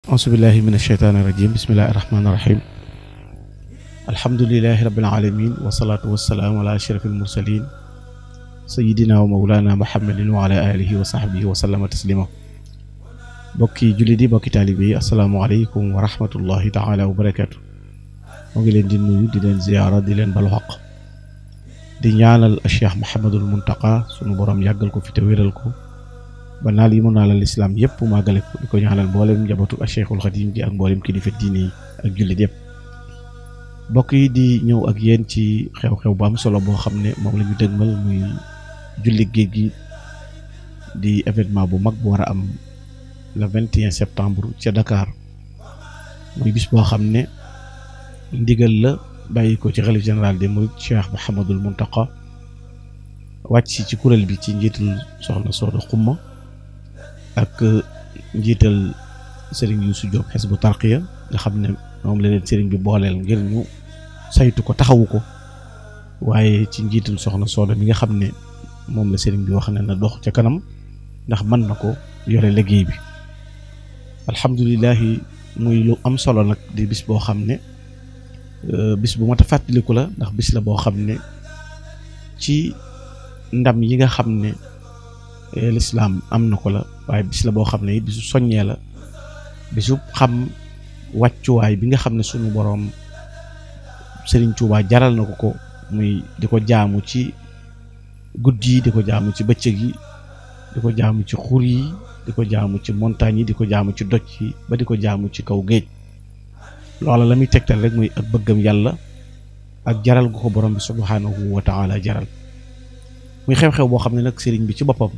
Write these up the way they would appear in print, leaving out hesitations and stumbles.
Auzubillahi mina sheytaani rajim bismillahi rahmaani rahim alhamdulilahi rabbil alamin wasalaatu wasalaamu ala ashrafil mursalin sayidina wa mawlana muhammadin wa ala alihi wa sahbihi wa sallama taslima bokki jullit yi bokki taalibe yi asalaamualeykum wa rahmatullahi taala wa barakatu moo ngi leen di nuyu di leen ziyaara di leen balu xaq di ñaanal Cheikh Mouhamadul Muntaqa sunu borom yàggal ko fi te wéral ko ba naal yi mu naalal lislaam yëpp màggale ko di ko ñaanal mboolem njabootu Cheikhul Xadim gi ak mboolem kilifa diine yi ak jullit yëpp mbokk yi di ñëw ak yéen ci xew-xew bu am solo boo xam ne moom la ñu dëgmal muy julli géej gi di événement bu mag bu war a am le 21 septembre ca Dakar muy bis boo xam ne ndigal la bàyyi ko ci xalif général des mourides Cheikh Mouhamadul Muntaqa wàcc ci kuréel bi ci njiital soxna Sooda Xumma ak njiital Serigne Youssou Diop Hizbu Tarqiya nga xam ne moom la leen Serigne bi booleel ngir ñu saytu ko taxawu ko waaye ci njiital soxna Sooda mi nga xam ne moom la Serigne bi wax ne na dox ca kanam ndax mën na ko yore liggéey bi alhamdulilahi muy lu am solo nag di bis boo xam ne bis bu mat a fàttaliku la ndax bis la boo xam ne ci ndam yi nga xam ne lislaam am na ko la waaye bis la boo xam ne it bisu soññee la bisu xam wàccuwaay bi nga xam ne sunu boroom Serigne Touba jaral na ko muy di ko jaamu ci guddi yi di ko jaamu ci bëccëg yi di ko jaamu ci xur yi di ko jaamu ci montagne yi di ko jaamu ci doj yi ba di ko jaamu ci kaw géej loola la muy tegtal rek muy ak bëggam yàlla ak jaral gu ko borom bi subhanahu wa taala jaral muy xew-xew boo xam ne nag sëriñ bi ci boppam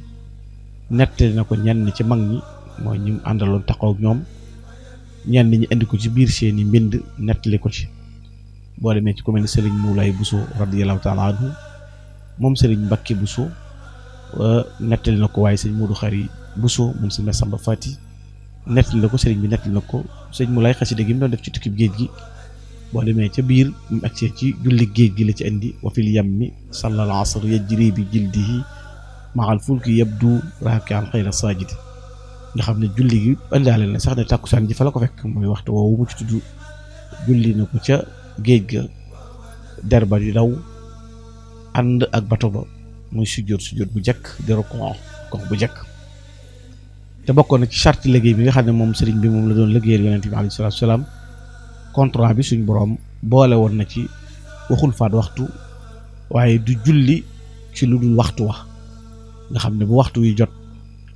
nettali na ko ñenn ci mag ñi mooy ñu àndaloon taxaw ak ñoom ñenn ñi indi ko ci biir seeni mbind nettali ko ci boo demee ci ku mel ne sëriñ Moulay Bousso radiyallahu taala anhu moom sëriñ Mbacke Bousso nettali na ko waaye sëriñ Modou Khari Bousso moom sëriñ Massamba Fati nettali na ko sëriñ bi nettali na ko sëriñ Moulay xasida gi mu doon def ci tukkib géej gi boo demee ca biir mu agsee ci julli géej gi la ci indi wa fil yammi sallal asr yajri bi jildihi maal fulki yabdu raakian xayra saajidi nga xam ne julli gi indaale na sax ne tàkkusaan ji fa la ko fekk mooy waxtu woowu mu ci tudd julli na ko ca géej ga der ba di daw ànd ak bato ba muy sujjóot bu jekk di rukon bu jekk te bokkoon na ci charte liggéey bi nga xam ne moom sëriñ bi moom la doon liggéeyal yonent bi alayhi salaatu salaam contrat bi suñ boroom boole woon na ci waxul faat waxtu waaye du julli ci lu dul waxtu wax nga xam ne bu waxtu wi jot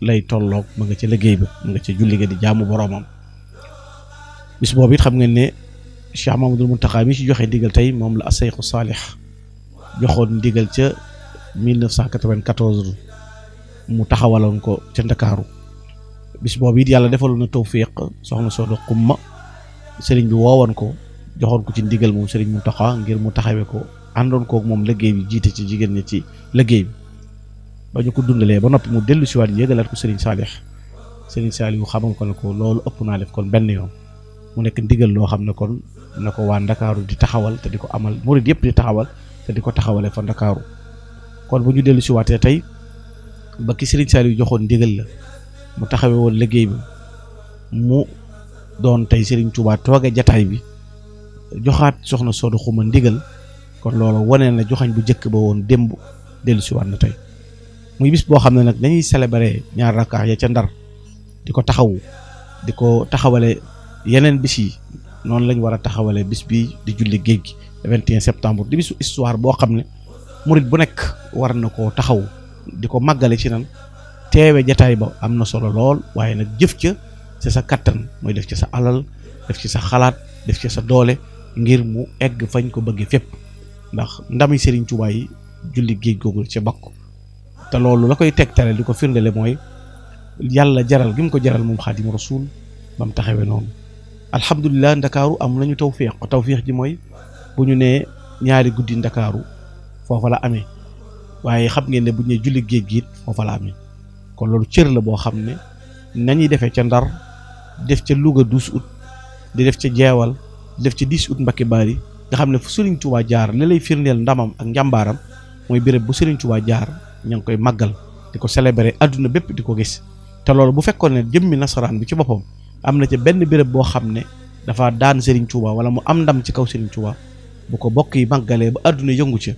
lay tolloog ma nga ca liggéey ba ma nga ca julli ga di jaamu boroomam bis boobu it xam ngeen ne Cheikh Mamadou Mountakha mi ci joxe ndigal tey moom la Aseyxu Saalix joxoon ndigal ca 1994 mu taxawaloon ko ca Ndakaaru bis boobu it yàlla defaloon na tawfiq soxna Sooda Xumma sëriñ bi woowoon ko joxoon ko ci ndigal moom sëriñ Mountakha ngir mu taxawee ko àndoon kook moom liggéey bi jiite ci jigéen ñi ci liggéey bi ba ñu ko dundalee ba noppi mu dellu si waat yëgalaat ko sëriñ Saalix yu xamal ko ne ko loolu ëpp naa def kon benn yoon mu nekk ndigal loo xam ne kon na ko waa Ndakaaru di taxawal te di ko amal murid yëpp di taxawal te di ko taxawale fa Ndakaaru kon bu ñu dellu si waatee tey ba ki sëriñ Saalix yu joxoon ndigal la mu taxawee woon liggéey bi mu doon tey Serigne Touba tooge jataay bi joxaat soxna Sooda Xumma ndigal kon loolu wane na joxañ bu njëkk ba woon démb dellu si waat na tey muy bis boo xam ne nag dañuy célébrer ñaar rakkaa ya ca Ndar di ko taxawu di ko taxawale yeneen bis yi noonu lañ war a taxawale bis bi di julli géej gi le 21 septembre di bisu histoire boo xam ne murit bu nekk war na koo taxaw di ko màggale ci nan teewe jataay ba am na solo lool waaye nag jëf ca ci sa kattan mooy def ci sa alal def ci sa xalaat def ci sa doole ngir mu egg fañ ko bëggee fépp ndax ndami Serigne Touba yi julli géej googu ca bokk te loolu la koy tegtale di ko firndele mooy yàlla jaral gi mu ko jaral moom Xaadimu Rasuul ba mu taxawee noonu alhamdulilah Ndakaaru am nañu tawfiix ji mooy bu ñu nee ñaari guddi Ndakaaru foofa la amee waaye xam ngeen ne bu ñu nee julli géej gi it foofa la amee kon loolu cër la boo xam ne nañuy defee ca Ndar def ca Louga 12 août di def ca Jeewal def ca 10 août Mbacké Bari nga xam ne fu Serigne Touba jaar li lay firndeel ndamam ak njàmbaaram mooy béréb bu Serigne Touba jaar ña ngi koy màggal di ko célébrer adduna bépp di ko gis te loolu bu fekkoon ne jëmmi nasaraan bi ci boppam am na ca benn béréb boo xam ne dafa daan Serigne Touba wala mu am ndam ci kaw Serigne Touba bu ko bokk yi màggalee ba àdduna yëngu ca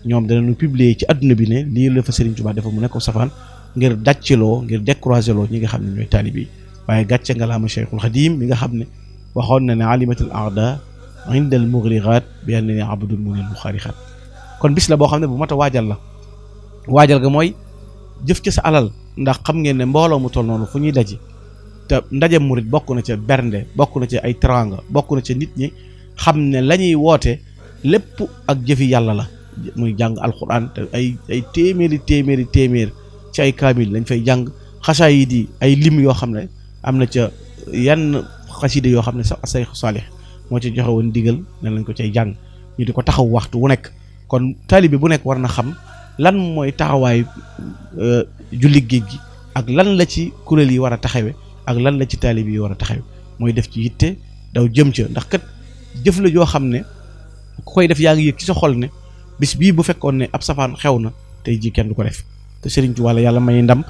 ñoom danañu publier ci àdduna bi ne lii la fa Serigne Touba dafa mu nekk safaan ngir dàcciloo ngir décourager loo ñi nga xam ne ñooy taalibe yi waaye gàcce nga laama Cheikhul Khadim mi nga xam ne waxoon na ne alimatul aada inda al mughriqat bi annani abdul munil muxaarixaat kon bis la boo xam ne bu mat a waajal la waajal ga mooy jëf ci sa alal ndax xam ngeen ne mbooloo mu toll noonu fu ñuy daje te ndaje murit bokk na ca bernde bokk na ca ay teranga bokk na ca nit ñi xam ne la ñuy woote lépp ak jëfi yàlla la muy jàng alquran te ay téeméer ci ay kaamil lañ fay jàng xasaayid yi ay lim yoo xam ne am na ca yenn xasida yoo xam ne sax say saalix moo ci joxe woon digal ne lañ ko cay jàng ñu di ko taxaw waxtu wu nekk kon taalibe bu nekk war na xam lan mooy taxawaay julli géej gi ak lan la ci kuréel yi war a taxawe ak lan la ci taalibe yi war a taxawe mooy def ci yitte daw jëm ca ndax kat jëf la joo xam ne ku koy def yaa ngi yëg ci sa xol ne bis bii bu fekkoon ne ab safaan xew na tey jii kenn du ko def te Serigne Touba la yàlla may ndam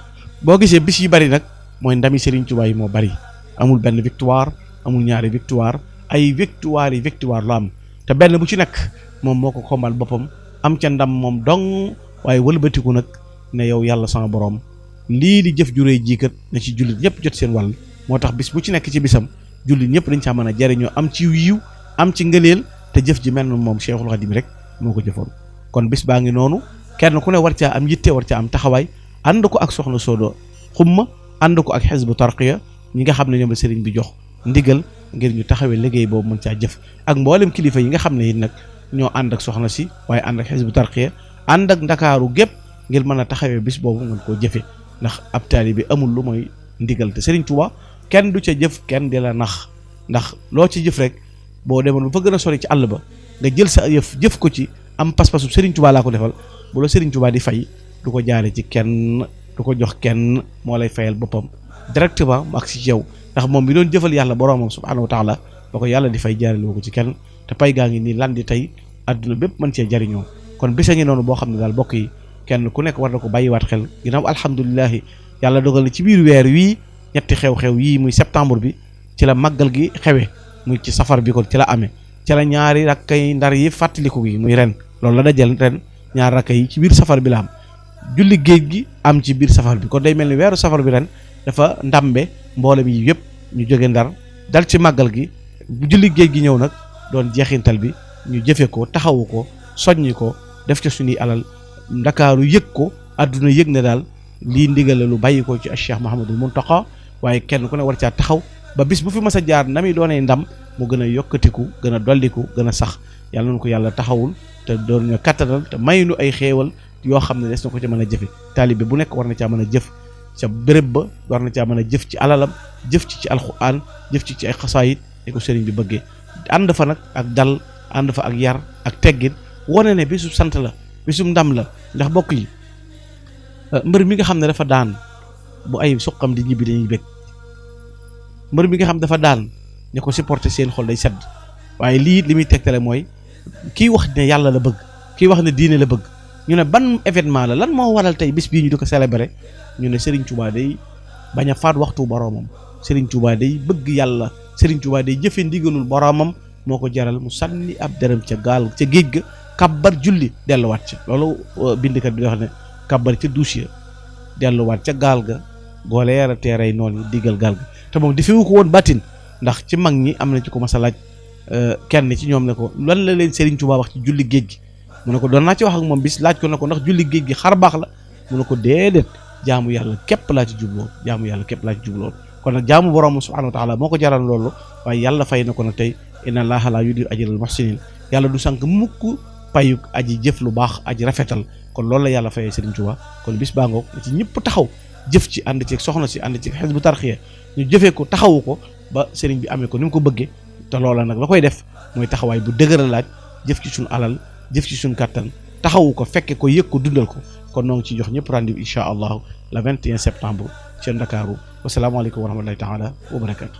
boo gisee bis yi bari nag mooy ndami Serigne Touba yi moo bari amul benn victoire amul ñaari victoire ay victoire la am te benn bu ci nekk moom moo ko xombal boppam am ca ndam moom dong waaye wëlbatiku nag ne yow yàlla sama borom lii di jëf ju réy jii kat na ci jullit ñëpp jot seen wàll moo tax bis bu ci nekk ci bisam jullit ñëpp dañ caa mën a jariñoo am ci yiw am ci ngëneel te jëf ji mel na moom Cheikhul Khadim rek moo ko jëfoon kon bis baa ngi noonu kenn ku ne war caa am yitte war caa am taxawaay ànd ko ak soxna Soodo xumma ànd ko ak xisbu tarqiya ñi nga xam ne ñoom la sëriñ bi jox ndigal ngir ñu taxawee liggéey boobu mën caa jëf ak mboolem kilifa yi nga xam ne it nag ñoo ànd ak soxna si waaye ànd ak xisbu tarqiya ànd ak ndakaaru gépp ngir mën a taxawee bis boobu mën koo jëfe ndax ab taalibe bi amul lu mooy ndigal te Serigne Touba kenn du ca jëf kenn di la nax ndax loo ci jëf rek boo demoon ba fa gën a sori ci àll ba nga jël sa yëf jëf ko ci am pas-pasu Serigne Touba laa ko defal bu la Serigne Touba di fay du ko jaare ci kenn du ko jox kenn moo lay fayal boppam directement mu ak si yow ndax moom bi doon jëfal yàlla boroomam subhaanahu wa taala ba ko yàlla di fay jaarale ko ci kenn te pay gaa ngi nii lan di tey àdduna bépp mën cee jariñoo kon bisa ngi noonu boo xam ne daal bokk yi kenn ku nekk war na ko bàyyiwaat xel ginnaaw alhamdulilahi yàlla dogal na ci biir weer wii ñetti xew-xew yii muy septembre bi ci la màggal gi xewe muy ci safar bi kon ci la amee ci la ñaari rakkay ndar yi fàttaliku gi muy ren loolu la dajal ren ñaari rakka yi ci biir safar bi la am julli géej gi am ci biir safar bi kon day mel ni weeru safar bi ren dafa ndambe mboolem yi yëpp ñu jóge ndar dal ci màggal gi bu julli géej gi ñëw nag doon jeexintal bi ñu jëfe ko taxawu ko soññi ko def ca suñuy alal ndakaaru yëg ko àdduna yëg ne daal lii ndigale lu bàyyi ko ci Cheikh Mouhamadul Mountakha waaye kenn ku ne war caa taxaw ba bis bu fi mas a jaar na muy doonee ndam mu gën a yokkatiku gën a dolliku gën a sax yàlla na ko yàlla taxawul te doon ñu kattanal te may nu ay xéewal yoo xam ne des na ko ca mën a jëfe taalibe bu nekk war na caa mën a jëf ca béréb ba war na caa mën a jëf ci alalam jëf ci alxuraan jëf ci ay xasaayit ni ko sëriñ bi bëggee ànd fa nag ak dal ànd fa ak yar ak teggin wane ne bisu sant la bisu ndam la ndax bokk yi mbër mi nga xam ne dafa daan bu ay suqam di ñibbi dañuy bëgg mbër mi nga xam dafa daan ne ko supporter seen xol day sedd waaye lii li muy tegtale mooy kii wax ne yàlla la bëgg kii wax ne diine la bëgg ñu ne ban événement la lan moo waral tey bis bii ñu di ko célébrer ñu ne Serigne Touba day bañ a faat waxtu boroomam Serigne Touba day bëgg yàlla Serigne Touba day jëfe ndigalul boroomam moo ko jaral mu sànni ab dërëm ca gaal ca géej ga kabbar julli delluwaat ca loolu bindikat bi wax ne kabbar ca douche delluwaat ca gaal ga goole yara teeray noonu yi diggal gaal ga te moom defewu ko woon bàttin ndax ci mag ñi am na ci ko mas a laaj kenn ci ñoom ne ko lan la leen Serigne Touba wax ci julli géej gi mu ne ko doon naa ci wax ak moom bis laaj ko ne ko ndax julli géej gi xar baax la mu ne ko déedéet jaamu yàlla képp laa ci jubloon jaamu yàlla képp laa ci jubloon kon nag jaamu borom subhanahu wa taala moo ko jaral loolu waaye yàlla fay na ko nag tey inna allaha la yudi'u ajral muhsinin yàlla du sànk mukk payuk aji jëf lu baax aji rafetal kon loolu la yàlla fayee Serigne Touba kon bis baa ngoog na ci ñëpp taxaw jëf ci ànd ci soxna si ànd ci Hizbut Tarqiyyah ñu jëfee ko taxawu ko ba Serigne bi amee ko ni mu ko bëggee te loola nag la koy def mooy taxawaay bu dëgëral laaj jëf ci suñu alal jëf ci suñu kàttan taxawu ko fekke ko yëg ko dundal ko kon noo ngi ci jox ñëpp rendez-vous incha allahu le 21 septembre ci Ndakaaru wasalaamaaleykum wa rahmatullahi taala wa barakatu